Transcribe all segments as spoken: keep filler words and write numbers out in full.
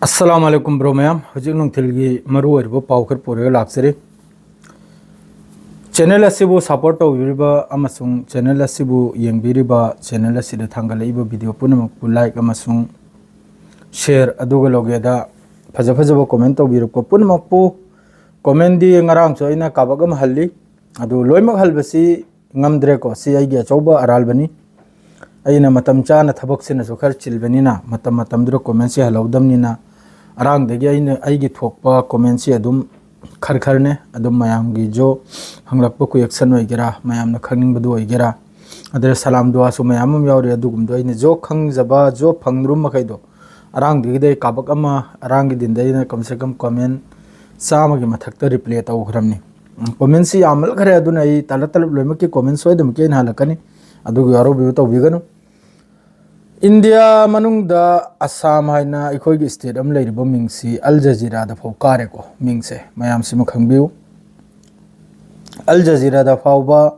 ꯑꯁꯂꯥꯃꯨ ꯑꯂꯥꯏꯀꯨꯝ bro ꯃꯌꯥꯝ, ꯍꯧꯖꯤꯛ ꯅꯨꯡꯊꯤꯜꯒꯤ ꯃꯔꯨ ꯑꯣꯏꯔꯤꯕ ꯄꯥꯎ ꯈꯔ ꯄꯨꯔꯒ ꯂꯥꯛꯆꯔꯤ꯫ ꯆꯦꯅꯦꯜ ꯑꯁꯤꯕꯨ ꯁꯄꯣꯔꯠ ꯇꯧꯕꯤꯔꯤꯕ ꯑꯃꯁꯨꯡ ꯆꯦꯅꯦꯜ ꯑꯁꯤꯕꯨ ꯌꯦꯡꯕꯤꯔꯤꯕ, ꯆꯦꯅꯦꯜ ꯑꯁꯤꯗ ꯊꯥꯡꯒꯠꯂꯛꯏꯕ ꯚꯤꯗꯤꯑꯣ ꯄꯨꯝꯅꯃꯛꯄꯨ ꯂꯥꯏꯛ ꯑꯃꯁꯨꯡ ꯁꯦꯌꯔ, ꯑꯗꯨꯒ ꯂꯧꯒꯦꯗ ꯐꯖ ꯐꯖꯕ ꯀꯣꯃꯦꯟ ꯇꯧꯕꯤꯔꯛꯄ ꯄꯨꯝꯅꯃꯛꯄꯨ, ꯀꯣꯃꯦꯟꯗꯤ ꯉꯔꯥꯡꯁꯨ ꯑꯩꯅ ꯀꯥꯕꯛ ꯑꯃ ꯍꯜꯂꯤ, ꯑꯗꯨ ꯂꯣꯏꯅꯃꯛ ꯍꯜꯕꯁꯤ ꯉꯝꯗ꯭ꯔꯦꯀꯣ, ꯁꯤ ꯑꯩꯒꯤ ꯑꯆꯧꯕ ꯑꯔꯥꯜꯕꯅꯤ꯫ ꯑꯩꯅ ꯃꯇꯝ ꯆꯥꯅ ꯊꯕꯛꯁꯤꯅꯁꯨ ꯈꯔ ꯆꯤꯜꯕꯅꯤꯅ, ꯃꯇꯝ ꯃꯇꯝꯗꯨꯗ ꯀꯣꯃꯦꯟꯁꯦ ꯍꯜꯍꯧꯗꯕꯅꯤꯅ, ꯑꯔꯥꯡꯗꯒꯤ ꯑꯩꯅ ꯑꯩꯒꯤ ꯊꯣꯛꯄ ꯀꯣꯃꯦꯟꯁꯤ ꯑꯗꯨꯝ ꯈꯔ ꯈꯔꯅꯦ, ꯑꯗꯨꯝ ꯃꯌꯥꯝꯒꯤꯁꯨ ꯍꯪꯂꯛꯄ ꯀꯨꯌꯦꯛꯁꯟ ꯑꯣꯏꯒꯦꯔꯥ, ꯃꯌꯥꯝꯅ ꯈꯪꯅꯤꯡꯕꯗꯨ ꯑꯣꯏꯒꯦꯔꯥ, ꯑꯗꯨꯗ ꯁꯂꯥꯝ ꯗꯨꯋꯥꯁꯨ ꯃꯌꯥꯝ ꯑꯃ ꯌꯥꯎꯔꯤ꯫ ꯑꯗꯨꯒꯨꯝꯕꯗꯣ ꯑꯩꯅ ꯖꯣ ꯈꯪꯖꯕ, ꯖꯣ ꯐꯪꯗ꯭ꯔꯨꯝ ꯃꯈꯩꯗꯣ ꯑꯔꯥꯡꯗꯒꯤꯗꯤ ꯑꯩ ꯀꯥꯕꯛ ꯑꯃ, ꯑꯔꯥꯡꯒꯤ ꯗꯤꯟꯗ ꯑꯩꯅ ꯀꯝꯁꯦ ꯀꯝ ꯀꯣꯃꯦꯟ ꯆꯥꯝꯃꯒꯤ ꯃꯊꯛꯇ ꯔꯤꯄ꯭ꯂꯦ ꯇꯧꯈ꯭ꯔꯕꯅꯤ꯫ ꯎꯝ, ꯀꯣꯃꯦꯟꯁꯤ ꯌꯥꯝꯃꯟꯈ꯭ꯔꯦ, ꯑꯗꯨꯅ ꯑꯩ ꯇꯂꯞ ꯇꯂꯞ ꯂꯣꯏꯅꯃꯛꯀꯤ ꯀꯣꯃꯦꯟ ꯁꯣꯏꯗꯅꯃꯛꯀꯤ ꯑꯩꯅ ꯍꯜꯂꯛꯀꯅꯤ, ꯑꯗꯨꯒꯤ ꯋꯥꯔꯧꯕꯤꯕ ꯇꯧꯕꯤꯒꯅꯨ꯫ ꯏꯟꯗꯤꯌꯥ ꯃꯅꯨꯡꯗ ꯑꯁꯥꯝ ꯍꯥꯏꯅ ꯑꯩꯈꯣꯏꯒꯤ ꯁ꯭ꯇꯦꯠ ꯑꯃ ꯂꯩꯔꯤꯕ ꯃꯤꯡꯁꯤ ꯑꯜ ꯖꯖꯤꯔꯥꯗ ꯐꯥꯎ ꯀꯥꯔꯦꯀꯣ, ꯃꯤꯡꯁꯦ ꯃꯌꯥꯝꯁꯤꯃ ꯈꯪꯕꯤꯌꯨ꯫ ꯑꯜ ꯖꯖꯤꯔꯥꯗ ꯐꯥꯎꯕ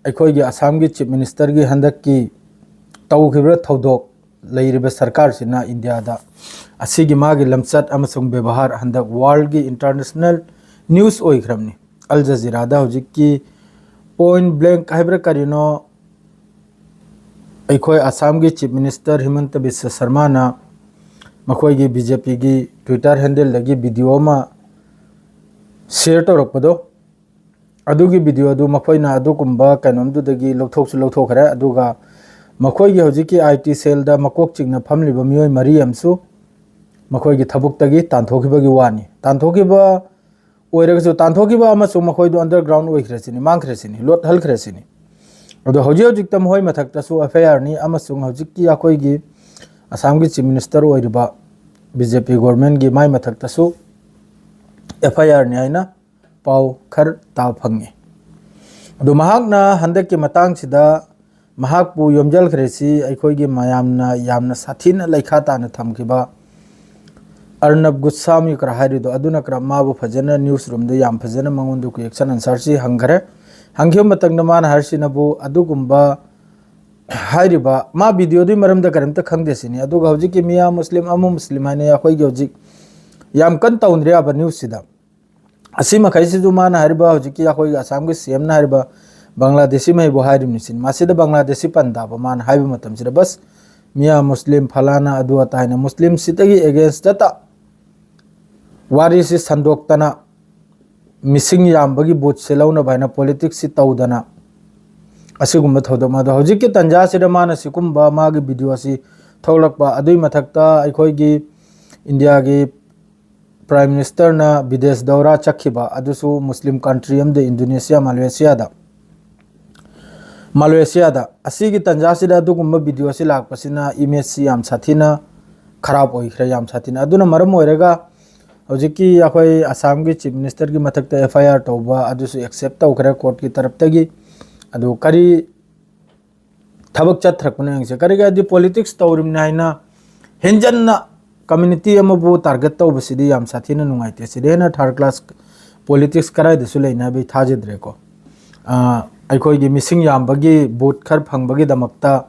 ꯑꯩꯈꯣꯏꯒꯤ ꯑꯁꯥꯝꯒꯤ ꯆꯤꯐ ꯃꯤꯅꯤꯁꯇꯔꯒꯤ ꯍꯟꯗꯛꯀꯤ ꯇꯧꯈꯤꯕ ꯊꯧꯗꯣꯛ, ꯂꯩꯔꯤꯕ ꯁꯔꯀꯥꯔꯁꯤꯅ ꯏꯟꯗꯤꯌꯥꯗ ꯑꯁꯤꯒꯤ ꯃꯥꯒꯤ ꯂꯝꯆꯠ ꯑꯃꯁꯨꯡ ꯕꯦꯕꯥꯔ ꯍꯟꯗꯛ ꯋꯥꯔꯜꯒꯤ ꯏꯟꯇꯔꯅꯦꯁꯅꯦꯜ ꯅ꯭ꯌꯨꯁ ꯑꯣꯏꯈ꯭ꯔꯕꯅꯤ꯫ ꯑꯜ ꯖꯖꯤꯔꯥꯗ ꯍꯧꯖꯤꯛꯀꯤ ꯄꯣꯏꯟ ꯕ꯭ꯂꯦꯡ ꯍꯥꯏꯕ꯭ꯔꯥ ꯀꯔꯤꯅꯣ, ꯑꯩꯈꯣꯏ ꯑꯁꯥꯝꯒꯤ ꯆꯤꯐ ꯃꯤꯅꯤꯁꯇꯔ ꯍꯤꯃꯟꯇ ꯕꯤꯁ꯭ꯋ ꯁꯔꯃꯥꯅ ꯃꯈꯣꯏꯒꯤ ꯕꯤ ꯖꯦ ꯄꯤꯒꯤ ꯇ꯭ꯋꯤꯇꯔ ꯍꯦꯟꯗꯜꯗꯒꯤ ꯚꯤꯗꯤꯑꯣ ꯑꯃ ꯁꯤꯌꯔ ꯇꯧꯔꯛꯄꯗꯣ, ꯑꯗꯨꯒꯤ ꯚꯤꯗꯤꯑꯣꯗꯨ ꯃꯈꯣꯏꯅ ꯑꯗꯨꯒꯨꯝꯕ ꯀꯩꯅꯣꯝꯗꯨꯗꯒꯤ ꯂꯧꯊꯣꯛꯁꯨ ꯂꯧꯊꯣꯛꯈ꯭ꯔꯦ꯫ ꯑꯗꯨꯒ ꯃꯈꯣꯏꯒꯤ ꯍꯧꯖꯤꯛꯀꯤ ꯑꯥꯏ ꯇꯤ ꯁꯦꯜꯗ ꯃꯀꯣꯛ ꯆꯤꯡꯅ ꯐꯝꯂꯤꯕ ꯃꯤꯑꯣꯏ ꯃꯔꯤ ꯑꯃꯁꯨ ꯃꯈꯣꯏꯒꯤ ꯊꯕꯛꯇꯒꯤ ꯇꯥꯟꯊꯣꯛꯈꯤꯕꯒꯤ ꯋꯥꯅꯤ꯫ ꯇꯥꯟꯊꯣꯛꯈꯤꯕ ꯑꯣꯏꯔꯒꯁꯨ, ꯇꯥꯟꯊꯣꯛꯈꯤꯕ ꯑꯃꯁꯨꯡ ꯃꯈꯣꯏꯗꯨ ꯑꯟꯗꯔꯒ꯭ꯔꯥꯎꯟ ꯑꯣꯏꯈ꯭ꯔꯁꯤꯅꯤ, ꯃꯥꯡꯈ꯭ꯔꯁꯤꯅꯤ, ꯂꯣꯠꯍꯜꯈ꯭ꯔꯁꯤꯅꯤ꯫ ꯑꯗꯣ ꯍꯧꯖꯤꯛ ꯍꯧꯖꯤꯛꯇ ꯃꯈꯣꯏ ꯃꯊꯛꯇꯁꯨ ꯑꯦꯐ ꯑꯥꯏ ꯑꯥꯔꯅꯤ ꯑꯃꯁꯨꯡ ꯍꯧꯖꯤꯛꯀꯤ ꯑꯩꯈꯣꯏꯒꯤ ꯑꯁꯥꯝꯒꯤ ꯆꯤꯐ ꯃꯤꯅꯤꯁꯇꯔ ꯑꯣꯏꯔꯤꯕ ꯕꯤ ꯖꯦ ꯄꯤ ꯒꯣꯔꯃꯦꯟꯒꯤ ꯃꯥꯏ ꯃꯊꯛꯇꯁꯨ ꯑꯦꯐ ꯑꯥꯏ ꯑꯥꯔꯅꯤ ꯍꯥꯏꯅ ꯄꯥꯎ ꯈꯔ ꯇꯥꯕ ꯐꯪꯉꯤ꯫ ꯑꯗꯨ ꯃꯍꯥꯛꯅ ꯍꯟꯗꯛꯀꯤ ꯃꯇꯥꯡꯁꯤꯗ ꯃꯍꯥꯛꯄꯨ ꯌꯣꯝꯖꯤꯟꯈ꯭ꯔꯦꯁꯤ ꯑꯩꯈꯣꯏꯒꯤ ꯃꯌꯥꯝꯅ ꯌꯥꯝꯅ ꯁꯥꯊꯤꯅ ꯂꯩꯈꯥ ꯇꯥꯅ ꯊꯝꯈꯤꯕ ꯑꯔꯅꯕ ꯒꯨꯁꯥꯃꯤ ꯈꯔ ꯍꯥꯏꯔꯤꯗꯣ, ꯑꯗꯨꯅ ꯈꯔ ꯃꯥꯕꯨ ꯐꯖꯅ ꯅ꯭ꯌꯨꯁ ꯔꯨꯝꯗ ꯌꯥꯝ ꯐꯖꯅ ꯃꯉꯣꯟꯗ ꯀ꯭ꯋꯦꯛꯁꯟ ꯑꯟꯁꯔꯁꯤ ꯍꯪꯈꯔꯦ꯫ ꯍꯪꯈꯤꯕ ꯃꯇꯝꯗ ꯃꯥꯅ ꯍꯥꯏꯔꯤꯁꯤꯅꯕꯨ ꯑꯗꯨꯒꯨꯝꯕ ꯍꯥꯏꯔꯤꯕ ꯃꯥ videoꯗꯨꯒꯤ ꯃꯔꯝꯗ ꯀꯔꯤꯝꯇ ꯈꯪꯗꯦ ꯁꯤꯅꯤ꯫ ꯑꯗꯨꯒ ꯍꯧꯖꯤꯛꯀꯤ ꯃꯤꯌꯥ ꯃꯨꯁꯂꯤꯝ ꯑꯃ ꯃꯨꯁꯂꯤꯝ ꯍꯥꯏꯅ ꯑꯩꯈꯣꯏꯒꯤ ꯍꯧꯖꯤꯛ ꯌꯥꯝ ꯀꯟꯅ ꯇꯧꯅꯔꯤꯕ newsꯁꯤꯗ, ꯑꯁꯤ ꯃꯈꯩꯁꯤꯁꯨ ꯃꯥꯅ ꯍꯥꯏꯔꯤꯕ ꯍꯧꯖꯤꯛꯀꯤ ꯑꯩꯈꯣꯏꯒꯤ ꯑꯁꯥꯝꯒꯤ CMꯅ ꯍꯥꯏꯔꯤꯕ ꯕꯪꯒ꯭ꯂꯥꯗꯦꯁꯤ ꯃꯍꯩꯕꯨ ꯍꯥꯏꯔꯤꯕꯅꯤ ꯁꯤꯅꯤ꯫ ꯃꯁꯤꯗ ꯕꯪꯒ꯭ꯂꯥꯗꯦꯁꯤ ꯄꯟ ꯇꯥꯕ ꯃꯥꯅ ꯍꯥꯏꯕ ꯃꯇꯝꯁꯤꯗ ꯕꯁ ꯃꯤꯌꯥ ꯃꯨꯁꯂꯤꯝ ꯐꯂꯥꯅ ꯑꯗꯨ ꯑꯇꯥ ꯍꯥꯏꯅ ꯃꯨꯁꯂꯤꯝꯁꯤꯗꯒꯤ againstꯇ ꯋꯥꯔꯤꯁꯤ ꯁꯟꯗꯣꯛꯇꯅ ꯃꯤꯁꯤꯡ ꯌꯥꯝꯕꯒꯤ voteꯁꯦ ꯂꯧꯅꯕ ꯍꯥꯏꯅ politicsꯁꯤ ꯇꯧꯗꯅ ꯑꯁꯤꯒꯨꯝꯕ ꯊꯧꯗꯣꯛ ꯑꯗꯣ ꯍꯧꯖꯤꯛꯀꯤ ꯇꯥꯟꯖꯥꯁꯤꯗ ꯃꯥꯅ ꯁꯤꯒꯨꯝꯕ ꯃꯥꯒꯤ videoꯁꯤ ꯊꯣꯛꯂꯛꯄ, ꯑꯗꯨꯒꯤ ꯃꯊꯛꯇ ꯑꯩꯈꯣꯏꯒꯤ ꯏꯟꯗꯤꯌꯥꯒꯤ Prime Ministerꯅ ꯕꯤꯗꯦꯁ ꯗꯧꯔꯥ ꯆꯠꯈꯤꯕ ꯑꯗꯨꯁꯨ ꯃꯨꯁꯂꯤꯝ country ꯑꯃꯗ, ꯏꯟꯗꯣꯅꯦꯁꯤꯌꯥ, ꯃꯂꯦꯁꯤꯌꯥꯗ, ꯃꯂꯦꯁꯤꯌꯥꯗ꯫ ꯑꯁꯤꯒꯤ ꯇꯥꯟꯖꯥꯁꯤꯗ ꯑꯗꯨꯒꯨꯝꯕ videoꯁꯤ ꯂꯥꯛꯄꯁꯤꯅ imageꯁꯤ ꯌꯥꯝ ꯁꯥꯊꯤꯅ ꯈꯔꯥꯞ ꯑꯣꯏꯈ꯭ꯔꯦ, ꯌꯥꯝ ꯁꯥꯊꯤꯅ꯫ ꯑꯗꯨꯅ ꯃꯔꯝ ꯑꯣꯏꯔꯒ ꯍꯧꯖꯤꯛꯀꯤ ꯑꯩꯈꯣꯏ ꯑꯁꯥꯝꯒꯤ Chief Ministerꯒꯤ ꯃꯊꯛꯇ FIR ꯇꯧꯕ ꯑꯗꯨꯁꯨ accept ꯇꯧꯈ꯭ꯔꯦ courtꯀꯤ ꯇꯔꯞꯇꯒꯤ꯫ ꯑꯗꯨ ꯀꯔꯤ ꯊꯕꯛ ꯆꯠꯊꯔꯛꯄꯅꯣ ꯌꯦꯡꯁꯦ꯫ ꯀꯔꯤꯒꯤ ꯍꯥꯏꯗꯤ politics ꯇꯧꯔꯤꯕꯅꯤ ꯍꯥꯏꯅ ꯍꯦꯟꯖꯟꯅ community ꯑꯃꯕꯨ target ꯇꯧꯕꯁꯤꯗꯤ ꯌꯥꯝ ꯁꯥꯊꯤꯅ ꯅꯨꯡꯉꯥꯏꯇꯦ꯫ ꯁꯤꯗꯩ ꯍꯦꯟꯅ third class politics ꯀꯗꯥꯏꯗꯁꯨ ꯂꯩꯅꯤ ꯍꯥꯏꯕ ꯑꯩ ꯊꯥꯖꯗ꯭ꯔꯦꯀꯣ꯫ ꯑ, ꯑꯩꯈꯣꯏꯒꯤ ꯃꯤꯁꯤꯡ ꯌꯥꯝꯕꯒꯤ vote ꯈꯔ ꯐꯪꯕꯒꯤꯗꯃꯛꯇ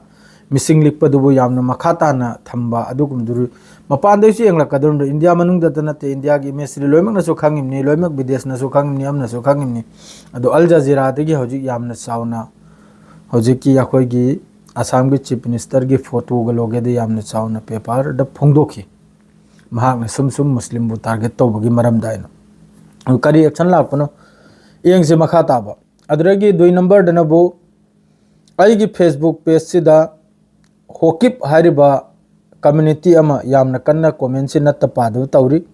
ꯃꯤꯁꯤꯡ ꯂꯤꯛꯄꯗꯨꯕꯨ ꯌꯥꯝꯅ ꯃꯈꯥ ꯇꯥꯅ ꯊꯝꯕ ꯑꯗꯨꯒꯨꯝꯕꯗꯨ ꯃꯄꯥꯟꯗꯩꯁꯨ ꯌꯦꯡꯂꯛꯀꯗꯧꯔꯤꯕꯅꯤ꯫ ꯏꯟꯗꯤꯌꯥ ꯃꯅꯨꯡꯗꯇ ꯅꯠꯇꯦ, ꯏꯟꯗꯤꯌꯥꯒꯤ imageꯁꯤꯗꯤ ꯂꯣꯏꯅꯃꯛꯅꯁꯨ ꯈꯪꯉꯤꯕꯅꯤ, ꯂꯣꯏꯅꯃꯛ ꯕꯤꯗꯦꯁꯅꯁꯨ ꯈꯪꯉꯤꯕꯅꯤ, ꯑꯃꯅꯁꯨ ꯈꯪꯉꯤꯕꯅꯤ꯫ ꯑꯗꯣ ꯑꯜ ꯖꯖꯤꯔꯥꯗꯒꯤ ꯍꯧꯖꯤꯛ ꯌꯥꯝꯅ ꯆꯥꯎꯅ ꯍꯧꯖꯤꯛꯀꯤ ꯑꯩꯈꯣꯏꯒꯤ ꯑꯁꯥꯝꯒꯤ Chief Ministerꯒꯤ photoꯒ ꯂꯣꯒꯦꯗ ꯌꯥꯝꯅ ꯆꯥꯎꯅ paperꯗ ꯐꯣꯡꯗꯣꯛꯈꯤ꯫ ꯃꯍꯥꯛꯅ ꯁꯨꯝ ꯁꯨꯝ ꯃꯨꯁꯂꯤꯝꯕꯨ target ꯇꯧꯕꯒꯤ ꯃꯔꯝꯗ ꯍꯥꯏꯅ꯫ ꯑꯗꯨ ꯀꯔꯤ action ꯂꯥꯛꯄꯅꯣ ꯌꯦꯡꯁꯦ ꯃꯈꯥ ꯇꯥꯕ꯫ ꯑꯗꯨꯗꯒꯤ ꯗꯨꯏ numberꯗꯅꯕꯨ ꯑꯩꯒꯤ Facebook pageꯁꯤꯗ ꯍꯣꯀꯤꯞ ꯍꯥꯏꯔꯤꯕ community ꯑꯃ ꯌꯥꯝꯅ ꯀꯟꯅ commentꯁꯤ ꯅꯠꯇ ꯄꯥꯗꯕ ꯇꯧꯔꯤ꯫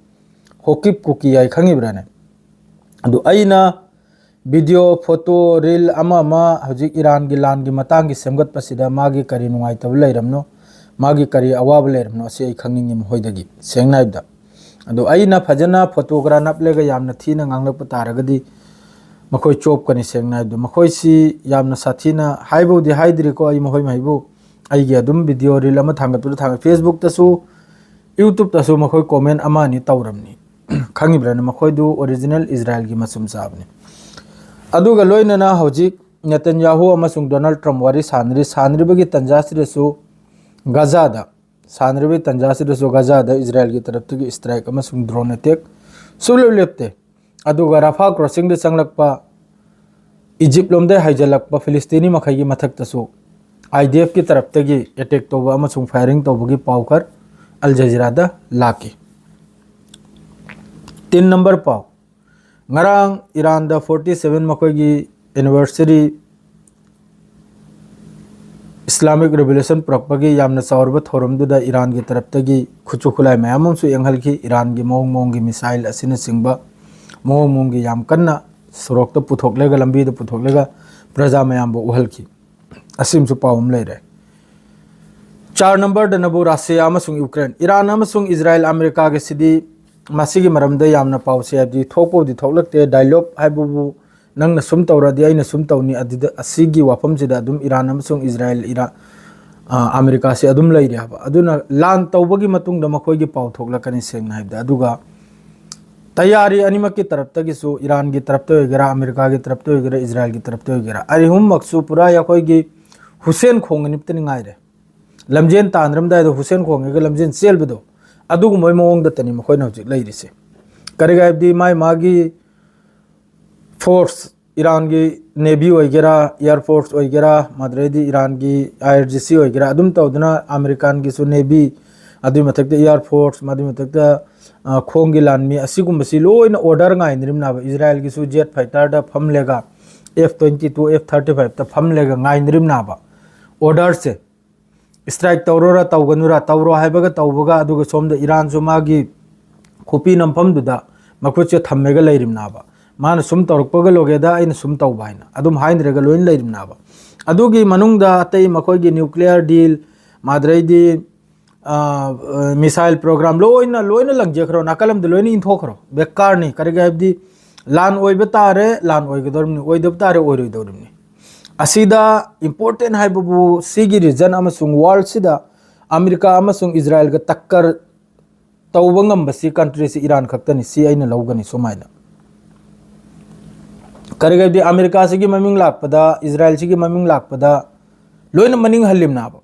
ꯍꯣꯀꯤꯞ ꯀꯨꯀꯤ ꯍꯥꯏ ꯈꯪꯉꯤꯕ꯭ꯔꯥꯅꯦ? ꯑꯗꯨ ꯑꯩꯅ video, photo, reel ꯑꯃ ꯑꯃ ꯍꯧꯖꯤꯛ ꯏꯔꯥꯟꯒꯤ ꯂꯥꯟꯒꯤ ꯃꯇꯥꯡꯒꯤ ꯁꯦꯝꯒꯠꯄꯁꯤꯗ ꯃꯥꯒꯤ ꯀꯔꯤ ꯅꯨꯡꯉꯥꯏꯇꯕ ꯂꯩꯔꯝꯅꯣ, ꯃꯥꯒꯤ ꯀꯔꯤ ꯑꯋꯥꯕ ꯂꯩꯔꯝꯅꯣ, ꯑꯁꯤ ꯑꯩ ꯈꯪꯅꯤꯡꯉꯤ ꯃꯈꯣꯏꯗꯒꯤ, ꯁꯦꯡꯅ ꯍꯥꯏꯕꯗ꯫ ꯑꯗꯣ ꯑꯩꯅ ꯐꯖꯅ photo ꯈꯔ ꯅꯞꯂꯒ ꯌꯥꯝꯅ ꯊꯤꯅ ꯉꯥꯡꯂꯛꯄ ꯇꯥꯔꯒꯗꯤ ꯃꯈꯣꯏ ꯆꯣꯞꯀꯅꯤ, ꯁꯦꯡꯅ ꯍꯥꯏꯕꯗ꯫ ꯃꯈꯣꯏꯁꯤ ꯌꯥꯝꯅ ꯁꯥꯊꯤꯅ ꯍꯥꯏꯕꯕꯨꯗꯤ ꯍꯥꯏꯗ꯭ꯔꯤꯀꯣ ꯑꯩ ꯃꯈꯣꯏ ꯃꯍꯩꯕꯨ꯫ ꯑꯩꯒꯤ ꯑꯗꯨꯝ video, reel ꯑꯃ ꯊꯥꯡꯒꯠꯄꯗ ꯊꯥꯡꯒꯠ-, Facebookꯇꯁꯨ, YouTubeꯇꯁꯨ ꯃꯈꯣꯏ comment ꯑꯃ ꯑꯅꯤ ꯇꯧꯔꯝꯅꯤ꯫ ꯈꯪꯉꯤꯕ꯭ꯔꯥꯅ? ꯃꯈꯣꯏꯗꯨ original ꯏꯖꯔꯥꯏꯜꯒꯤ ꯃꯆꯨꯝ ꯆꯥꯕꯅꯤ꯫ ꯑꯗꯨꯒ ꯂꯣꯏꯅꯅ ꯍꯧꯖꯤꯛ ꯅꯦꯇꯟꯌꯥꯍꯨ ꯑꯃꯁꯨꯡ ꯗꯣꯅꯥꯜꯗ ꯇ꯭ꯔꯝꯞ ꯋꯥꯔꯤ ꯁꯥꯟꯅꯔꯤ꯫ ꯁꯥꯟꯅꯔꯤꯕꯒꯤ ꯇꯟꯖꯥꯁꯤꯗꯁꯨ ꯒꯖꯥꯗ, ꯁꯥꯟꯅꯔꯤꯕꯒꯤ ꯇꯟꯖꯥꯁꯤꯗꯁꯨ ꯒꯖꯥꯗ ꯏꯖꯔꯥꯌꯦꯜꯒꯤ ꯇꯔꯞꯇꯒꯤ strike ꯑꯃꯁꯨꯡ drone attack ꯁꯨꯡꯂꯦꯞ ꯂꯦꯞꯇꯦ꯫ ꯑꯗꯨꯒ ꯔꯐꯥ crossingꯗ ꯆꯪꯂꯛꯄ ꯏꯖꯤꯞ ꯂꯣꯝꯗꯩ ꯍꯥꯏꯖꯤꯜꯂꯛꯄ ꯐꯤꯂꯤꯁꯇꯤꯅꯤ ꯃꯈꯩꯒꯤ ꯃꯊꯛꯇꯁꯨ IDFꯀꯤ ꯇꯔꯞꯇꯒꯤ attack ꯇꯧꯕ ꯑꯃꯁꯨꯡ firing ꯇꯧꯕꯒꯤ ꯄꯥꯎ ꯈꯔ ꯑꯜ ꯖꯖꯤꯔꯥꯗ ꯂꯥꯛꯈꯤ꯫ Ten number ꯄꯥꯎ, ꯉꯔꯥꯡ ꯏꯔꯥꯟꯗ forty seven ꯃꯈꯣꯏꯒꯤ anniversary Islamic Revolution ꯄꯨꯔꯛꯄꯒꯤ ꯌꯥꯝꯅ ꯆꯥꯎꯔꯕ ꯊꯧꯔꯝꯗꯨꯗ ꯏꯔꯥꯟꯒꯤ ꯇꯔꯞꯇꯒꯤ ꯈꯨꯠꯁꯨ ꯈꯨꯠꯂꯥꯏ ꯃꯌꯥꯝ ꯑꯃꯁꯨ ꯌꯦꯡꯍꯜꯈꯤ꯫ ꯏꯔꯥꯟꯒꯤ ꯃꯑꯣꯡ ꯃꯑꯣꯡꯒꯤ missile ꯑꯁꯤꯅꯆꯤꯡꯕ ꯃꯑꯣꯡ ꯃꯑꯣꯡꯒꯤ ꯌꯥꯝ ꯀꯟꯅ ꯁꯣꯔꯣꯛꯇ ꯄꯨꯊꯣꯛꯂꯒ, ꯂꯝꯕꯤꯗ ꯄꯨꯊꯣꯛꯂꯒ ꯄ꯭ꯔꯖꯥ ꯃꯌꯥꯝꯕꯨ ꯎꯍꯜꯈꯤ꯫ ꯑꯁꯤꯃꯁꯨ ꯄꯥꯎ ꯑꯃ ꯂꯩꯔꯦ꯫ Four numberꯗꯅꯕꯨ ꯔꯁꯤꯌꯥ ꯑꯃꯁꯨꯡ ꯌꯨꯀ꯭ꯔꯦꯟ, ꯏꯔꯥꯟ ꯑꯃꯁꯨꯡ ꯏꯖꯔꯥꯌꯦꯜ ꯑꯃꯦꯔꯤꯀꯥꯒꯁꯤꯗꯤ ꯃꯁꯤꯒꯤ ꯃꯔꯝꯗ ꯌꯥꯝꯅ ꯄꯥꯎꯁꯦ, ꯍꯥꯏꯕꯗꯤ ꯊꯣꯛꯄꯕꯨꯗꯤ ꯊꯣꯛꯂꯛꯇꯦ, dialogue ꯍꯥꯏꯕꯕꯨ ꯅꯪꯅ ꯁꯨꯝ ꯇꯧꯔꯗꯤ ꯑꯩꯅ ꯁꯨꯝ ꯇꯧꯅꯤ, ꯑꯗꯨꯗ ꯑꯁꯤꯒꯤ ꯋꯥꯐꯝꯁꯤꯗ ꯑꯗꯨꯝ ꯏꯔꯥꯟ ꯑꯃꯁꯨꯡ ꯏꯖꯔꯥꯌꯦꯜ, ꯏꯔꯥ-, ꯑ, ꯑꯃꯦꯔꯤꯀꯥꯁꯤ ꯑꯗꯨꯝ ꯂꯩꯔꯤ ꯍꯥꯏꯕ꯫ ꯑꯗꯨꯅ ꯂꯥꯟ ꯇꯧꯕꯒꯤ ꯃꯇꯨꯡꯗ ꯃꯈꯣꯏꯒꯤ ꯄꯥꯎ ꯊꯣꯛꯂꯛꯀꯅꯤ, ꯁꯦꯡꯅ ꯍꯥꯏꯕꯗ꯫ ꯑꯗꯨꯒ ꯇꯌꯥꯔꯤ ꯑꯅꯤꯃꯛꯀꯤ ꯇꯔꯞꯇꯒꯤꯁꯨ, ꯏꯔꯥꯟꯒꯤ ꯇꯔꯞꯇ ꯑꯣꯏꯒꯦꯔꯥ, ꯑꯃꯦꯔꯤꯀꯥꯒꯤ ꯇꯔꯞꯇ ꯑꯣꯏꯒꯦꯔꯥ, ꯏꯖꯔꯥꯌꯦꯜꯒꯤ ꯇꯔꯞꯇ ꯑꯣꯏꯒꯦꯔꯥ, ꯑꯍꯨꯝꯃꯛꯁꯨ ꯄꯨꯔꯥ ꯑꯩꯈꯣꯏꯒꯤ ꯍꯨꯁꯦꯟ ꯈꯣꯡꯒ ꯅꯤꯞꯇꯅꯤ ꯉꯥꯏꯔꯦ꯫ ꯂꯝꯖꯦꯟ ꯇꯥꯟꯅꯔꯝꯗꯥꯏꯗ ꯍꯨꯁꯦꯟ ꯈꯣꯡꯒ ꯂꯝꯖꯦꯟ ꯆꯦꯜꯕꯗꯣ, ꯑꯗꯨꯒꯨꯝꯕꯒꯤ ꯃꯑꯣꯡꯗꯇꯅꯤ ꯃꯈꯣꯏꯅ ꯍꯧꯖꯤꯛ ꯂꯩꯔꯤꯁꯦ꯫ ꯀꯔꯤꯒꯤ ꯍꯥꯏꯕꯗꯤ ꯃꯥꯏ ꯃꯥꯒꯤ force, ꯏꯔꯥꯟꯒꯤ navy ꯑꯣꯏꯒꯦꯔꯥ, air force ꯑꯣꯏꯒꯦꯔꯥ, ꯃꯗꯨꯗꯩꯗꯤ ꯏꯔꯥꯟꯒꯤ IRGC ꯑꯣꯏꯒꯦꯔꯥ, ꯑꯗꯨꯝ ꯇꯧꯗꯅ ꯑꯃꯦꯔꯤꯀꯥꯟꯒꯤꯁꯨ navy, ꯑꯗꯨꯒꯤ ꯃꯊꯛꯇ air force, ꯃꯗꯨꯒꯤ ꯃꯊꯛꯇ, ꯑ, ꯈꯣꯡꯒꯤ ꯂꯥꯟꯃꯤ, ꯑꯁꯤꯒꯨꯝꯕꯁꯤ ꯂꯣꯏꯅ order ꯉꯥꯏꯅꯔꯤꯕꯅꯦꯕ꯫ ꯏꯖꯔꯥꯌꯦꯜꯒꯤꯁꯨ jet fighterꯗ ꯐꯝꯂꯒ, F twenty two, F thirty fiveꯇ ꯐꯝꯂꯒ ꯉꯥꯏꯅꯔꯤꯕꯅꯦꯕ orderꯁꯦ꯫ Strike ꯇꯧꯔꯣꯔ ꯇꯧꯒꯅꯨꯔ, ꯇꯧꯔꯣ ꯍꯥꯏꯕꯒ ꯇꯧꯕꯒ, ꯑꯗꯨꯒ ꯁꯣꯝꯗ ꯏꯔꯥꯟꯁꯨ ꯃꯥꯒꯤ ꯈꯨꯄꯤ ꯅꯝꯐꯝꯗꯨꯗ ꯃꯈꯨꯠꯁꯦ ꯊꯝꯃꯒ ꯂꯩꯔꯤꯕꯅꯦꯕ꯫ ꯃꯥꯅ ꯁꯨꯝ ꯇꯧꯔꯛꯄꯒ ꯂꯣꯏꯒꯦꯗ ꯑꯩꯅ ꯁꯨꯝ ꯇꯧꯕ ꯍꯥꯏꯅ ꯑꯗꯨꯝ ꯍꯥꯏꯅꯔꯒ ꯂꯣꯏꯅ ꯂꯩꯔꯤꯕꯅꯦꯕ꯫ ꯑꯗꯨꯒꯤ ꯃꯅꯨꯡꯗ ꯑꯇꯩ ꯃꯈꯣꯏꯒꯤ nuclear deal, ꯃꯗꯨꯗꯩꯗꯤ, ꯑ, missile program ꯂꯣꯏꯅ, ꯂꯣꯏꯅ ꯂꯪꯖꯈ꯭ꯔꯣ, ꯅꯥꯀꯜ ꯑꯃꯗ ꯂꯣꯏꯅ ꯏꯟꯊꯣꯛꯈ꯭ꯔꯣ꯫ ꯕꯦꯀꯥꯔꯅꯤ꯫ ꯀꯔꯤꯒꯤ ꯍꯥꯏꯕꯗꯤ ꯂꯥꯟ ꯑꯣꯏꯕ ꯇꯥꯔꯦ, ꯂꯥꯟ ꯑꯣꯏꯒꯗꯧꯔꯤꯕꯅꯤ, ꯑꯣꯏꯗꯕ ꯇꯥꯔꯦ, ꯑꯣꯏꯔꯣꯏꯗꯧꯔꯤꯕꯅꯤ꯫ ꯑꯁꯤꯗ important ꯍꯥꯏꯕꯕꯨ ꯁꯤꯒꯤ region ꯑꯃꯁꯨꯡ worldꯁꯤꯗ ꯑꯃꯦꯔꯤꯀꯥ ꯑꯃꯁꯨꯡ ꯏꯖꯔꯥꯌꯦꯜꯒ ꯇꯛꯀꯔ ꯇꯧꯕ ꯉꯝꯕꯁꯤ countryꯁꯤ ꯏꯔꯥꯟ ꯈꯛꯇꯅꯤ꯫ ꯁꯤ ꯑꯩꯅ ꯂꯧꯒꯅꯤ ꯁꯨꯃꯥꯏꯅ꯫ ꯀꯔꯤꯒꯤꯗꯤ ꯑꯃꯦꯔꯤꯀꯥꯁꯤꯒꯤ ꯃꯃꯤꯡ ꯂꯥꯛꯄꯗ, ꯏꯖꯔꯥꯏꯜꯁꯤꯒꯤ ꯃꯃꯤꯡ ꯂꯥꯛꯄꯗ ꯂꯣꯏꯅ ꯃꯅꯤꯡ ꯍꯜꯂꯤꯝꯅꯦꯕ꯫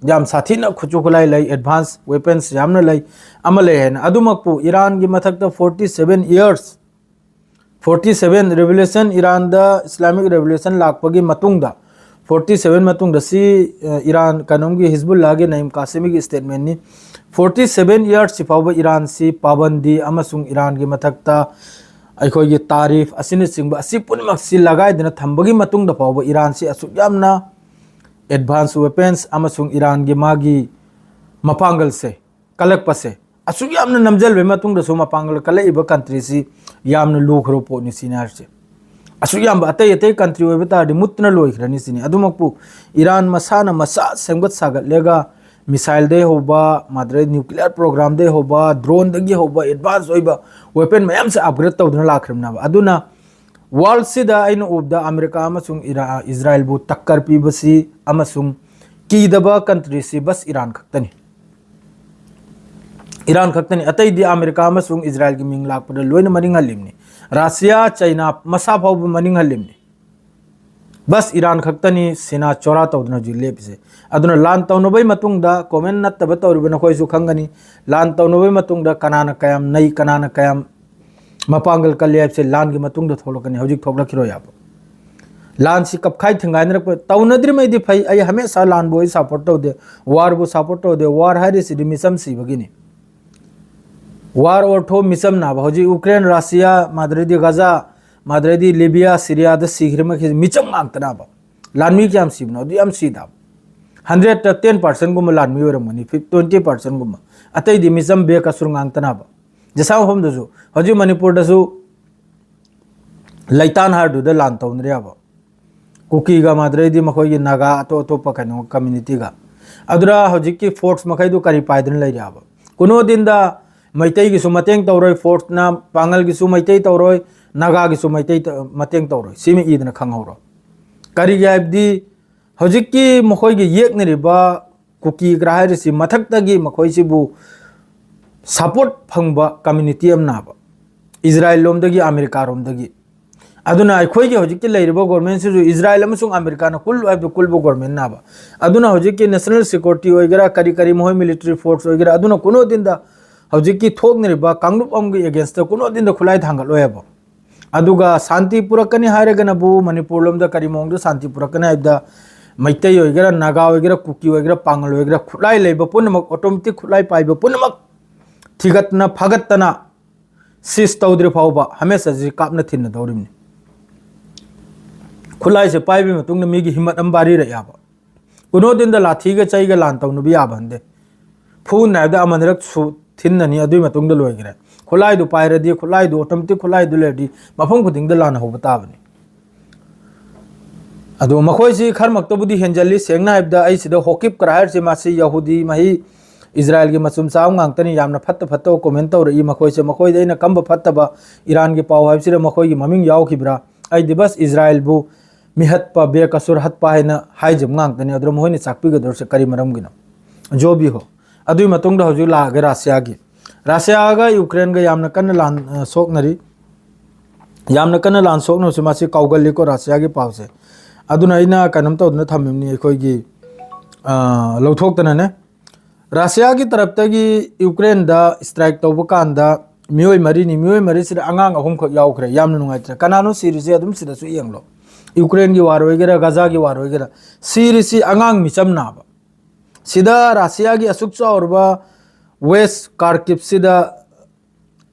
ꯌꯥꯝ ꯁꯥꯊꯤꯅ ꯈꯨꯠꯁꯨ ꯈꯨꯠꯂꯥꯏ ꯂꯩ, ꯑꯦꯗꯚꯥꯟꯁ ꯋꯦꯄꯟꯁ ꯌꯥꯝꯅ ꯂꯩ, ꯑꯃ ꯂꯩ ꯍꯥꯏꯅ꯫ ꯑꯗꯨꯃꯛꯄꯨ ꯏꯔꯥꯟꯒꯤ ꯃꯊꯛꯇ forty seven years, forty seven revolution, ꯏꯔꯥꯟꯗ ꯏꯁꯂꯥꯃꯤꯛ ꯔꯦꯚꯣꯂꯨꯁꯟ ꯂꯥꯛꯄꯒꯤ ꯃꯇꯨꯡꯗ, forty seven ꯃꯇꯨꯡꯗ ꯁꯤ, ꯑ, ꯏꯔꯥꯟ ꯀꯩꯅꯣꯝꯒꯤ ꯍꯤꯖꯕꯨꯜꯂꯥꯒꯤ ꯅꯌꯤꯝ ꯀꯥꯁꯤꯃꯤꯒꯤ ꯁ꯭ꯇꯦꯠꯃꯦꯟꯅꯤ꯫ Forty seven years ꯁꯤ ꯐꯥꯎꯕ ꯏꯔꯥꯟꯁꯤ ꯄꯥꯕꯟꯗꯤ ꯑꯃꯁꯨꯡ ꯏꯔꯥꯟꯒꯤ ꯃꯊꯛꯇ ꯑꯩꯈꯣꯏꯒꯤ ꯇꯥꯔꯤꯐ ꯑꯁꯤꯅꯆꯤꯡꯕ ꯑꯁꯤ ꯄꯨꯝꯅꯃꯛꯁꯤ ꯂꯒꯥꯏꯗꯨꯅ ꯊꯝꯕꯒꯤ ꯃꯇꯨꯡꯗ ꯐꯥꯎꯕ ꯏꯔꯥꯟꯁꯤ ꯑꯁꯨꯛ ꯌꯥꯝꯅ ꯑꯦꯗꯚꯥꯟꯁ ꯋꯦꯄꯟꯁ ꯑꯃꯁꯨꯡ ꯏꯔꯥꯟꯒꯤ ꯃꯥꯒꯤ ꯃꯄꯥꯡꯒꯜꯁꯦ ꯀꯜꯂꯛꯄꯁꯦ ꯑꯁꯨꯛ ꯌꯥꯝꯅ ꯅꯝꯖꯜꯕꯩ ꯃꯇꯨꯡꯗꯁꯨ ꯃꯄꯥꯡꯒꯜ ꯀꯜꯂꯛꯏꯕ ꯀꯟꯇ꯭ꯔꯤꯁꯤ ꯌꯥꯝꯅ ꯂꯨꯈ꯭ꯔꯕ ꯄꯣꯠꯅꯤ ꯁꯤꯅꯤ ꯍꯥꯏꯔꯤꯁꯦ꯫ ꯑꯁꯨꯛ ꯌꯥꯝꯕ ꯑꯇꯩ ꯑꯇꯩ ꯀꯟꯇ꯭ꯔꯤ ꯑꯣꯏꯕ ꯇꯥꯔꯗꯤ ꯃꯨꯠꯇꯅ ꯂꯣꯏꯈ꯭ꯔꯅꯤ ꯁꯤꯅꯤ꯫ ꯑꯗꯨꯃꯛꯄꯨ ꯏꯔꯥꯟ ꯃꯁꯥꯅ ꯃꯁꯥ ꯁꯦꯝꯒꯠ ꯁꯥꯒꯠꯂꯒ ꯃꯤꯁꯥꯏꯜꯗꯩ ꯍꯧꯕ, ꯃꯥꯗ꯭ꯔꯦ ꯅ꯭ꯌꯨꯀ꯭ꯂꯤꯌꯔ ꯄ꯭ꯔꯣꯒ꯭ꯔꯥꯝꯗꯩ ꯍꯧꯕ, ꯗ꯭ꯔꯣꯟꯗꯒꯤ ꯍꯧꯕ, ꯑꯦꯗꯚꯥꯟꯁ ꯑꯣꯏꯕ ꯋꯦꯄꯟ ꯃꯌꯥꯝꯁꯦ ꯑꯞꯒ꯭ꯔꯦꯗ ꯇꯧꯗꯨꯅ ꯂꯥꯛꯈ꯭ꯔꯕꯅꯦꯕ꯫ ꯑꯗꯨꯅ ꯋꯥꯔꯜꯁꯤꯗ ꯑꯩꯅ ꯎꯕꯗ ꯑꯃꯦꯔꯤꯀꯥ ꯑꯃꯁꯨꯡ ꯏꯔꯥ-, ꯏꯖꯔꯥꯏꯜꯕꯨ ꯇꯛꯀꯔ ꯄꯤꯕꯁꯤ ꯑꯃꯁꯨꯡ ꯀꯤꯗꯕ ꯀꯟꯇ꯭ꯔꯤꯁꯤ ꯕꯁ ꯏꯔꯥꯟ ꯈꯛꯇꯅꯤ꯫ ꯏꯔꯥꯟ ꯈꯛꯇꯅꯤ꯫ ꯑꯇꯩꯗꯤ ꯑꯃꯦꯔꯤꯀꯥ ꯑꯃꯁꯨꯡ ꯏꯖꯔꯥꯏꯜꯒꯤ ꯃꯤꯡ ꯂꯥꯛꯄꯗ ꯂꯣꯏꯅ ꯃꯅꯤꯡ ꯍꯜꯂꯤꯕꯅꯤ꯫ ꯔꯁꯤꯌꯥ, ꯆꯩꯅꯥ ꯃꯁꯥ ꯐꯥꯎꯕ ꯃꯅꯤꯡ ꯍꯜꯂꯤꯕꯅꯤ꯫ ꯕꯁ ꯏꯔꯥꯟ ꯈꯛꯇꯅꯤ ꯁꯤꯅꯥ ꯆꯣꯔꯥ ꯇꯧꯗꯨꯅ ꯍꯧꯖꯤꯛ ꯂꯦꯞꯄꯤꯁꯦ꯫ ꯑꯗꯨꯅ ꯂꯥꯟ ꯇꯧꯅꯕꯩ ꯃꯇꯨꯡꯗ, ꯀꯣꯃꯦꯟ ꯅꯠꯇꯕ ꯇꯧꯔꯤꯕ ꯅꯈꯣꯏꯁꯨ ꯈꯪꯒꯅꯤ, ꯂꯥꯟ ꯇꯧꯅꯕꯩ ꯃꯇꯨꯡꯗ ꯀꯅꯥꯅ ꯀꯌꯥꯝ ꯅꯩ, ꯀꯅꯥꯅ ꯀꯌꯥꯝ ꯃꯄꯥꯡꯒꯜ ꯀꯜꯂꯤ ꯍꯥꯏꯕꯁꯦ ꯂꯥꯟꯒꯤ ꯃꯇꯨꯡꯗ ꯊꯣꯛꯂꯛꯀꯅꯤ, ꯍꯧꯖꯤꯛ ꯊꯣꯛꯂꯛꯈꯤꯔꯣꯏ ꯍꯥꯏꯕ꯫ ꯂꯥꯟꯁꯤ ꯀꯞꯈꯥꯏ ꯊꯤꯡꯒꯥꯏꯅꯔꯛꯄ ꯇꯧꯅꯗ꯭ꯔꯤꯉꯩꯗꯤ ꯐꯩ꯫ ꯑꯩ ꯍꯃꯦꯁꯥ ꯂꯥꯟꯕꯨ ꯑꯩ ꯁꯄꯣꯔꯠ ꯇꯧꯗꯦ, ꯋꯥꯔꯕꯨ ꯁꯄꯣꯔꯠ ꯇꯧꯗꯦ꯫ ꯋꯥꯔ ꯍꯥꯏꯔꯤꯁꯤꯗꯤ ꯃꯤꯆꯝ ꯁꯤꯕꯒꯤꯅꯤ꯫ ꯋꯥꯔ ꯑꯣꯔꯊꯣ ꯃꯤꯆꯝ ꯅꯥꯕ꯫ ꯍꯧꯖꯤꯛ ꯎꯀ꯭ꯔꯦꯟ, ꯔꯁꯤꯌꯥ, ꯃꯥꯗ꯭ꯔꯦꯗꯤ ꯒꯖꯥ, ꯃꯥꯗ꯭ꯔꯦꯗꯤ ꯂꯤꯕꯤꯌꯥ, ꯁꯤꯔꯤꯌꯥꯗ ꯁꯤꯈ꯭ꯔꯤꯕ ꯃꯈꯩꯁꯤ ꯃꯤꯆꯝ ꯉꯥꯛꯇꯅꯕ꯫ ꯂꯥꯟꯃꯤ ꯀꯌꯥꯝ ꯁꯤꯕꯅꯣ? ꯑꯗꯨ ꯌꯥꯝ ꯁꯤꯗꯕ꯫ ꯍꯟꯗ꯭ꯔꯦꯠꯇ ꯇꯦꯟ ꯄꯥꯔꯁꯦꯟꯒꯨꯝꯕ ꯂꯥꯟꯃꯤ ꯑꯣꯏꯔꯝꯒꯅꯤ, ꯐꯤꯐ-, ꯇ꯭ꯋꯦꯟꯇꯤ ꯄꯥꯔꯁꯦꯟꯒꯨꯝꯕ꯫ ꯑꯇꯩꯗꯤ ꯃꯤꯆꯝ ꯕꯦꯛ ꯑꯁꯨꯔ ꯉꯥꯛꯇꯅꯕ꯫ ꯖꯤꯁꯥ ꯃꯐꯝꯗꯁꯨ, ꯍꯧꯖꯤꯛ ꯃꯅꯤꯄꯨꯔꯗꯁꯨ ꯂꯩꯇꯥꯟ ꯍꯥꯔꯗꯨꯗ ꯂꯥꯟ ꯇꯧꯅꯔꯤꯕ꯫ ꯀꯨꯀꯤꯒ ꯃꯥꯗ꯭ꯔꯦꯗꯤ ꯃꯈꯣꯏꯒꯤ ꯅꯥꯒꯥ ꯑꯇꯣꯞ ꯑꯇꯣꯞꯄ ꯀꯩꯅꯣ ꯀꯝꯃ꯭ꯌꯨꯅꯤꯇꯤꯒ꯫ ꯑꯗꯨꯅ ꯍꯧꯖꯤꯛꯀꯤ ꯐꯣꯔꯁ ꯃꯈꯩꯗꯨ ꯀꯔꯤ ꯄꯥꯏꯗꯨꯅ ꯂꯩꯔꯤꯕ? ꯀꯨꯅꯣ ꯗꯤꯟꯗ ꯃꯩꯇꯩꯒꯤꯁꯨ ꯃꯇꯦꯡ ꯇꯧꯔꯣꯏ, ꯐꯣꯔꯁꯅ ꯄꯥꯡꯒꯜꯒꯤꯁꯨ ꯃꯩꯇꯩ ꯇꯧꯔꯣꯏ, ꯅꯥꯒꯥꯒꯤꯁꯨ ꯃꯩꯇꯩ ꯇ-, ꯃꯇꯦꯡ ꯇꯧꯔꯣꯏ꯫ ꯁꯤꯃ ꯏꯗꯅ ꯈꯪꯍꯧꯔꯣ꯫ ꯀꯔꯤꯒꯤ ꯍꯥꯏꯕꯗꯤ ꯍꯧꯖꯤꯛꯀꯤ ꯃꯈꯣꯏꯒꯤ ꯌꯦꯛꯅꯔꯤꯕ ꯀꯨꯀꯤ ꯒ꯭ꯔꯥ ꯍꯥꯏꯔꯤꯁꯤ ꯃꯊꯛꯇꯒꯤ ꯃꯈꯣꯏꯁꯤꯕꯨ ꯁꯄꯣꯔꯠ ꯐꯪꯕ ꯀꯝꯃ꯭ꯌꯨꯅꯤꯇꯤ ꯑꯃꯅꯦꯕ꯫ ꯏꯖꯔꯥꯏꯜ ꯂꯣꯝꯗꯒꯤ, ꯑꯃꯦꯔꯤꯀꯥ ꯔꯣꯝꯗꯒꯤ꯫ ꯑꯗꯨꯅ ꯑꯩꯈꯣꯏꯒꯤ ꯍꯧꯖꯤꯛꯀꯤ ꯂꯩꯔꯤꯕ ꯒꯣꯔꯃꯦꯟꯁꯤꯁꯨ ꯏꯖꯔꯥꯏꯜ ꯑꯃꯁꯨꯡ ꯑꯃꯦꯔꯤꯀꯥꯅ ꯀꯨꯜꯂꯨ ꯍꯥꯏꯕꯗꯨ ꯀꯨꯜꯕ ꯒꯣꯔꯃꯦꯟꯅꯦꯕ꯫ ꯑꯗꯨꯅ ꯍꯧꯖꯤꯛꯀꯤ ꯅꯦꯁꯅꯦꯜ ꯁꯦꯀ꯭ꯌꯨꯔꯤꯇꯤ ꯑꯣꯏꯒꯦꯔꯥ, ꯀꯔꯤ ꯀꯔꯤ ꯃꯈꯣꯏ ꯃꯤꯂꯤꯇꯔꯤ ꯐꯣꯔꯁ ꯑꯣꯏꯒꯦꯔꯥ, ꯑꯗꯨꯅ ꯀꯨꯅꯣꯗꯤꯟꯗ ꯍꯧꯖꯤꯛꯀꯤ ꯊꯣꯛꯅꯔꯤꯕ ꯀꯥꯡꯂꯨꯞ ꯑꯃꯒꯤ ꯑꯦꯒꯦꯟꯁꯇ ꯀꯨꯅꯣꯗꯤꯟꯗ ꯈꯨꯠꯂꯥꯏ ꯊꯥꯡꯒꯠꯂꯣꯏ ꯍꯥꯏꯕ꯫ ꯑꯗꯨꯒ ꯁꯥꯟꯇꯤ ꯄꯨꯔꯛꯀꯅꯤ ꯍꯥꯏꯔꯒꯅꯕꯨ ꯃꯅꯤꯄꯨꯔ ꯂꯣꯝꯗ ꯀꯔꯤ ꯃꯑꯣꯡꯗ ꯁꯥꯟꯇꯤ ꯄꯨꯔꯛꯀꯅꯤ ꯍꯥꯏꯕꯗ, ꯃꯩꯇꯩ ꯑꯣꯏꯒꯦꯔꯥ, ꯅꯥꯒꯥ ꯑꯣꯏꯒꯦꯔꯥ, ꯀꯨꯀꯤ ꯑꯣꯏꯒꯦꯔꯥ, ꯄꯥꯉꯜ ꯑꯣꯏꯒꯦꯔꯥ, ꯈꯨꯠꯂꯥꯏ ꯂꯩꯕ ꯄꯨꯝꯅꯃꯛ, ꯑꯣꯇꯣꯃꯦꯇꯤꯛ ꯈꯨꯠꯂꯥꯏ ꯄꯥꯏꯕ ꯄꯨꯝꯅꯃꯛ ꯊꯤꯒꯠꯇꯅ ꯐꯥꯒꯠꯇꯅ ꯁꯤꯖ ꯇꯧꯗ꯭ꯔꯤ ꯐꯥꯎꯕ ꯍꯃꯦꯁ ꯑꯁꯤ ꯀꯥꯞꯅ ꯊꯤꯟꯅꯗꯧꯔꯤꯕꯅꯤ꯫ ꯈꯨꯠꯂꯥꯏꯁꯦ ꯄꯥꯏꯕꯒꯤ ꯃꯇꯨꯡꯗ ꯃꯤꯒꯤ ꯍꯤꯝꯃꯠ ꯑꯃ ꯕꯥꯔꯤꯔꯛ ꯌꯥꯕ꯫ ꯀꯨꯅꯣꯗꯤꯟꯗ ꯂꯥꯊꯤꯒ ꯆꯩꯒ ꯂꯥꯟ ꯇꯧꯅꯕ ꯌꯥꯕ ꯍꯟꯗꯦ꯫ ꯐꯨꯅ ꯍꯥꯏꯕꯗ ꯑꯃꯅꯤꯔꯛ ꯁꯨ ꯊꯤꯟꯅꯅꯤ, ꯑꯗꯨꯒꯤ ꯃꯇꯨꯡꯗ ꯂꯣꯏꯈ꯭ꯔꯦ꯫ ꯈꯨꯠꯂꯥꯏꯗꯨ ꯄꯥꯏꯔꯗꯤ, ꯈꯨꯠꯂꯥꯏꯗꯨ, ꯑꯣꯇꯣꯃꯦꯇꯤꯛ ꯈꯨꯠꯂꯥꯏꯗꯨ ꯂꯩꯔꯗꯤ ꯃꯐꯝ ꯈꯨꯗꯤꯡꯗ ꯂꯥꯟ ꯍꯧꯕ ꯇꯥꯕꯅꯤ꯫ ꯑꯗꯣ ꯃꯈꯣꯏꯁꯤ ꯈꯔꯃꯛꯇꯕꯨꯗꯤ ꯍꯦꯟꯖꯜꯂꯤ꯫ ꯁꯦꯡꯅ ꯍꯥꯏꯕꯗ, ꯑꯩ ꯁꯤꯗ ꯍꯣꯀꯤꯞꯀꯔ ꯍꯥꯏꯔꯤꯁꯤ ꯃꯥꯁꯤ ꯌꯍꯨꯗꯤ ꯃꯍꯤ ꯏꯖꯔꯥꯏꯜꯒꯤ ꯃꯆꯨꯝ ꯆꯥꯕ ꯉꯥꯛꯇꯅꯤ꯫ ꯌꯥꯝꯅ ꯐꯠꯇ ꯐꯠꯇꯕ ꯀꯣꯃꯦꯟ ꯇꯧꯔꯛꯏ ꯃꯈꯣꯏꯁꯦ꯫ ꯃꯈꯣꯏꯗ ꯑꯩꯅ ꯀꯝꯕ ꯐꯠꯇꯕ, ꯏꯔꯥꯟꯒꯤ ꯄꯥꯎ ꯍꯥꯏꯕꯁꯤꯗ ꯃꯈꯣꯏꯒꯤ ꯃꯃꯤꯡ ꯌꯥꯎꯈꯤꯕ꯭ꯔꯥ? ꯑꯩꯗꯤ ꯕꯁ ꯏꯖꯔꯥꯏꯜꯕꯨ ꯃꯤꯍꯠꯄ, ꯕꯦꯀꯁꯨꯔ ꯍꯠꯄ ꯍꯥꯏꯅ ꯍꯥꯏꯖꯕ ꯉꯥꯛꯇꯅꯤ꯫ ꯑꯗꯨꯗ ꯃꯈꯣꯏꯅ ꯆꯥꯛꯄꯤꯒꯗꯧꯔꯤꯁꯦ ꯀꯔꯤ ꯃꯔꯝꯒꯤꯅꯣ? ꯖꯣꯕꯤ ꯍꯣ꯫ ꯑꯗꯨꯒꯤ ꯃꯇꯨꯡꯗ ꯍꯧꯖꯤꯛ ꯂꯥꯛꯑꯒꯦ ꯔꯁꯤꯌꯥꯒꯤ꯫ ꯔꯁꯤꯌꯥꯒ ꯌꯨꯀ꯭ꯔꯦꯟꯒ ꯌꯥꯝꯅ ꯀꯟꯅ ꯂꯥꯟ, ꯑ, ꯁꯣꯛꯅꯔꯤ꯫ ꯌꯥꯝꯅ ꯀꯟꯅ ꯂꯥꯟ ꯁꯣꯛꯅꯕꯁꯦ ꯃꯁꯤ ꯀꯥꯎꯒꯜꯂꯤꯀꯣ ꯔꯁꯤꯌꯥꯒꯤ ꯄꯥꯎꯁꯦ꯫ ꯑꯗꯨꯅ ꯑꯩꯅ ꯀꯩꯅꯣꯝ ꯇꯧꯗꯅ ꯊꯝꯃꯤꯕꯅꯤ, ꯑꯩꯈꯣꯏꯒꯤ, ꯑ, ꯂꯧꯊꯣꯛꯇꯅꯅꯦ꯫ ꯔꯁꯤꯌꯥꯒꯤ ꯇꯔꯞꯇꯒꯤ ꯌꯨꯀ꯭ꯔꯦꯟꯗ ꯁ꯭ꯇ꯭ꯔꯥꯏꯛ ꯇꯧꯕ ꯀꯥꯟꯗ ꯃꯤꯑꯣꯏ ꯃꯔꯤꯅꯤ, ꯃꯤꯑꯣꯏ ꯃꯔꯤꯁꯤꯗ ꯑꯉꯥꯡ ꯑꯍꯨꯝꯈꯛ ꯌꯥꯎꯈ꯭ꯔꯦ꯫ ꯌꯥꯝꯅ ꯅꯨꯡꯉꯥꯏꯇ꯭ꯔꯦ꯫ ꯀꯅꯥꯅꯣ ꯁꯤꯔꯤꯁꯦ? ꯑꯗꯨꯝ ꯁꯤꯗꯁꯨ ꯌꯦꯡꯂꯣ꯫ ꯌꯨꯀ꯭ꯔꯦꯟꯒꯤ ꯋꯥꯔ ꯑꯣꯏꯒꯦꯔꯥ, ꯒꯖꯥꯒꯤ ꯋꯥꯔ ꯑꯣꯏꯒꯦꯔꯥ, ꯁꯤꯔꯤꯁꯤ ꯑꯉꯥꯡ ꯃꯤꯆꯝ ꯅꯥꯕ꯫ ꯁꯤꯗ ꯔꯁꯤꯌꯥꯒꯤ ꯑꯁꯨꯛ ꯆꯥꯎꯔꯕ ꯋꯦꯁ ꯀꯥꯔꯀꯤꯞꯁꯤꯗ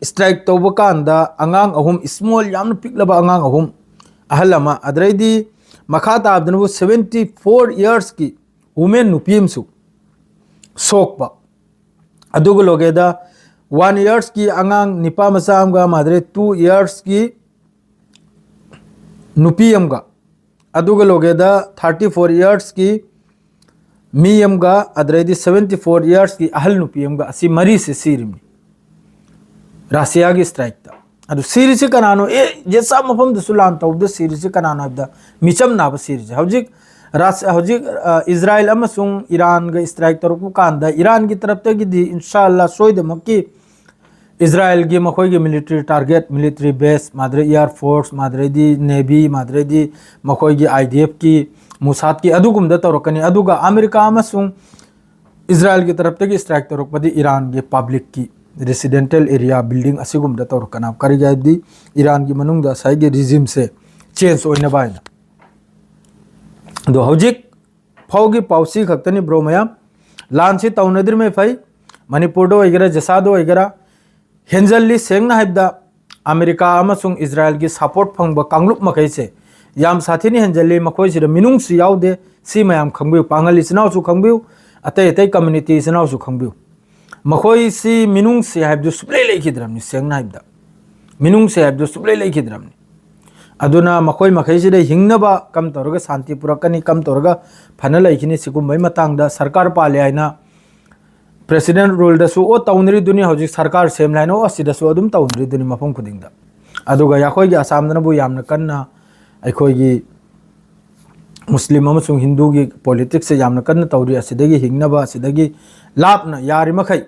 ꯁ꯭ꯇ꯭ꯔꯥꯏꯛ ꯇꯧꯕ ꯀꯥꯟꯗ ꯑꯉꯥꯡ ꯑꯍꯨꯝ, ꯁ꯭ꯃꯣꯜ, ꯌꯥꯝꯅ ꯄꯤꯛꯂꯕ ꯑꯉꯥꯡ ꯑꯍꯨꯝ, ꯑꯍꯜ ꯑꯃ, ꯑꯗꯩꯗꯤ ꯃꯈꯥ ꯇꯥꯕꯗꯅꯕꯨ ꯁꯚꯦꯟꯇꯤ ꯐꯣꯔ ꯏꯌꯔꯁꯀꯤ ꯋꯨꯃꯦꯟ ꯅꯨꯄꯤ ꯑꯃꯁꯨ ꯁꯣꯛꯄ꯫ ꯑꯗꯨꯒ ꯂꯣꯏꯒꯦꯗ ꯋꯥꯟ ꯏꯌꯔꯁꯀꯤ ꯑꯉꯥꯡ ꯅꯤꯄꯥ ꯃꯆꯥ ꯑꯃꯒ, ꯃꯥꯗ꯭ꯔꯦ ꯇꯨ ꯏꯌꯔꯁꯀꯤ ꯅꯨꯄꯤ ꯑꯃꯒ, ꯑꯗꯨꯒ ꯂꯣꯏꯒꯦꯗ ꯊꯥꯔꯇꯤ ꯐꯣꯔ ꯏꯌꯔꯁꯀꯤ ꯃꯤ ꯑꯃꯒ, ꯑꯗꯩꯗꯤ ꯁꯚꯦꯟꯇꯤ ꯐꯣꯔ ꯏꯌꯔꯁꯀꯤ ꯑꯍꯜ ꯅꯨꯄꯤ ꯑꯃꯒ, ꯑꯁꯤ ꯃꯔꯤꯁꯦ ꯁꯤꯔꯤꯕꯅꯤ ꯔꯁꯤꯌꯥꯒꯤ ꯁ꯭ꯇ꯭ꯔꯥꯏꯛꯇ꯫ ꯑꯗꯨ ꯁꯤꯔꯤꯁꯤ ꯀꯅꯥꯅꯣ? ꯑꯦ, ꯖꯦꯁꯥ ꯃꯐꯝꯗꯁꯨ ꯂꯥꯟ ꯇꯧꯕꯗ ꯁꯤꯔꯤꯁꯤ ꯀꯅꯥꯅꯣ ꯍꯥꯏꯕꯗ, ꯃꯤꯆꯝ ꯅꯥꯕ ꯁꯤꯔꯤꯁꯦ꯫ ꯍꯧꯖꯤꯛ ꯔꯁ-, ꯍꯧꯖꯤꯛ, ꯑ, ꯏꯖꯔꯥꯏꯜ ꯑꯃꯁꯨꯡ ꯏꯔꯥꯟꯒ ꯁ꯭ꯇ꯭ꯔꯥꯏꯛ ꯇꯧꯔꯛꯄ ꯀꯥꯟꯗ ꯏꯔꯥꯟꯒꯤ ꯇꯔꯞꯇꯒꯤꯗꯤ ꯏꯟꯁꯥ ꯑꯜꯂꯥ ꯁꯣꯏꯗꯃꯛꯀꯤ ꯏꯖꯔꯥꯌꯦꯜꯒꯤ ꯃꯈꯣꯏꯒꯤ military target, military base, ꯃꯥꯗ꯭ꯔꯦ air force, ꯃꯥꯗ꯭ꯔꯦꯗꯤ navy, ꯃꯥꯗ꯭ꯔꯦꯗꯤ ꯃꯈꯣꯏꯒꯤ IDFꯀꯤ, ꯃꯨꯁꯥꯗꯀꯤ ꯑꯗꯨꯒꯨꯝꯕꯗ ꯇꯧꯔꯛꯀꯅꯤ꯫ ꯑꯗꯨꯒ ꯑꯃꯦꯔꯤꯀꯥ ꯑꯃꯁꯨꯡ ꯏꯖꯔꯥꯌꯦꯜꯒꯤ ꯇꯔꯞꯇꯒꯤ strike ꯇꯧꯔꯛꯄꯗꯤ ꯏꯔꯥꯟꯒꯤ publicꯀꯤ residential area, building ꯑꯁꯤꯒꯨꯝꯕꯗ ꯇꯧꯔꯛꯀꯅꯤ꯫ ꯀꯔꯤꯒꯤ ꯍꯥꯏꯕꯗꯤ ꯏꯔꯥꯟꯒꯤ ꯃꯅꯨꯡꯗ ꯉꯁꯥꯏꯒꯤ regimeꯁꯦ change ꯑꯣꯏꯅꯕ ꯍꯥꯏꯅ꯫ ꯑꯗꯣ ꯍꯧꯖꯤꯛ ꯐꯥꯎꯒꯤ ꯄꯥꯎꯁꯤ ꯈꯛꯇꯅꯤ bro ꯃꯌꯥꯝ꯫ ꯂꯥꯟꯁꯤ ꯇꯧꯅꯗ꯭ꯔꯤꯉꯩ ꯐꯩ꯫ ꯃꯅꯤꯄꯨꯔꯗ ꯑꯣꯏꯒꯦꯔꯥ, ꯖꯁꯥꯗ ꯑꯣꯏꯒꯦꯔꯥ, ꯍꯦꯟꯖꯜꯂꯤ꯫ ꯁꯦꯡꯅ ꯍꯥꯏꯕꯗ ꯑꯃꯦꯔꯤꯀꯥ ꯑꯃꯁꯨꯡ ꯏꯖꯔꯥꯌꯦꯜꯒꯤ support ꯐꯪꯕ ꯀꯥꯡꯂꯨꯞ ꯃꯈꯩꯁꯦ ꯌꯥꯝ ꯁꯥꯊꯤꯅ ꯍꯦꯟꯖꯜꯂꯤ꯫ ꯃꯈꯣꯏꯁꯤꯗ ꯃꯤꯅꯨꯡꯁꯤ ꯌꯥꯎꯗꯦ꯫ ꯁꯤ ꯃꯌꯥꯝ ꯈꯪꯕꯤꯌꯨ꯫ ꯄꯥꯡꯒꯜ ꯏꯆꯤꯟ ꯏꯅꯥꯎꯁꯨ ꯈꯪꯕꯤꯌꯨ, ꯑꯇꯩ ꯑꯇꯩ community ꯏꯆꯤꯟ ꯏꯅꯥꯎꯁꯨ ꯈꯪꯕꯤꯌꯨ꯫ ꯃꯈꯣꯏꯁꯤ ꯃꯤꯅꯨꯡꯁꯤ ꯍꯥꯏꯕꯗꯨ ꯁꯨꯡꯂꯩ ꯂꯩꯈꯤꯗ꯭ꯔꯕꯅꯤ꯫ ꯁꯦꯡꯅ ꯍꯥꯏꯕꯗ ꯃꯤꯅꯨꯡꯁꯤ ꯍꯥꯏꯕꯗꯨ ꯁꯨꯡꯂꯩ ꯂꯩꯈꯤꯗ꯭ꯔꯕꯅꯤ꯫ ꯑꯗꯨꯅ ꯃꯈꯣꯏ ꯃꯈꯩꯁꯤꯗ ꯍꯤꯡꯅꯕ ꯀꯝ ꯇꯧꯔꯒ ꯁꯥꯟꯇꯤ ꯄꯨꯔꯛꯀꯅꯤ, ꯀꯝ ꯇꯧꯔꯒ ꯐꯅ ꯂꯩꯈꯤꯅꯤ, ꯁꯤꯒꯨꯝꯕꯒꯤ ꯃꯇꯥꯡꯗ ꯁꯔꯀꯥꯔ ꯄꯥꯜꯂꯦ ꯍꯥꯏꯅ president ruleꯗꯁꯨ ꯑꯣ ꯇꯧꯅꯔꯤꯗꯨꯅꯤ, ꯍꯧꯖꯤꯛ ꯁꯔꯀꯥꯔ ꯁꯦꯝꯂꯦ ꯍꯥꯏꯅ ꯑꯣ ꯑꯁꯤꯗꯁꯨ ꯑꯗꯨꯝ ꯇꯧꯅꯔꯤꯗꯨꯅꯤ ꯃꯐꯝ ꯈꯨꯗꯤꯡꯗ꯫ ꯑꯗꯨꯒ ꯑꯩꯈꯣꯏꯒꯤ ꯑꯁꯥꯝꯗꯅꯕꯨ ꯌꯥꯝꯅ ꯀꯟꯅ ꯑꯩꯈꯣꯏꯒꯤ ꯃꯨꯁꯂꯤꯝ ꯑꯃꯁꯨꯡ ꯍꯤꯟꯗꯨꯒꯤ politicsꯁꯦ ꯌꯥꯝꯅ ꯀꯟꯅ ꯇꯧꯔꯤ꯫ ꯑꯁꯤꯗꯒꯤ ꯍꯤꯡꯅꯕ, ꯑꯁꯤꯗꯒꯤ ꯂꯥꯞꯅ ꯌꯥꯔꯤꯃꯈꯩ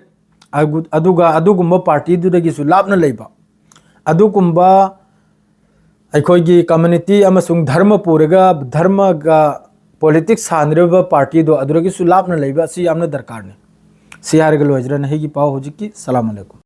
ꯑꯗꯨ-, ꯑꯗꯨꯒ ꯑꯗꯨꯒꯨꯝꯕ partyꯗꯨꯗꯒꯤꯁꯨ ꯂꯥꯞꯅ ꯂꯩꯕ, ꯑꯗꯨꯒꯨꯝꯕ ꯑꯩꯈꯣꯏꯒꯤ community ꯑꯃꯁꯨꯡ ꯙꯔꯃ ꯄꯨꯔꯒ ꯙꯔꯃꯒ politics ꯁꯥꯟꯅꯔꯤꯕ partyꯗꯣ ꯑꯗꯨꯗꯒꯤꯁꯨ ꯂꯥꯞꯅ ꯂꯩꯕ ꯑꯁꯤ ꯌꯥꯝꯅ ꯗꯔꯀꯥꯔꯅꯤ꯫ ꯁꯤ ꯍꯥꯏꯔꯒ ꯂꯣꯏꯖꯔꯅꯤ ꯑꯩꯒꯤ ꯄꯥꯎ ꯍꯧꯖꯤꯛꯀꯤ꯫ ꯁꯂꯥꯝ ꯑꯂꯩꯀꯨꯝ꯫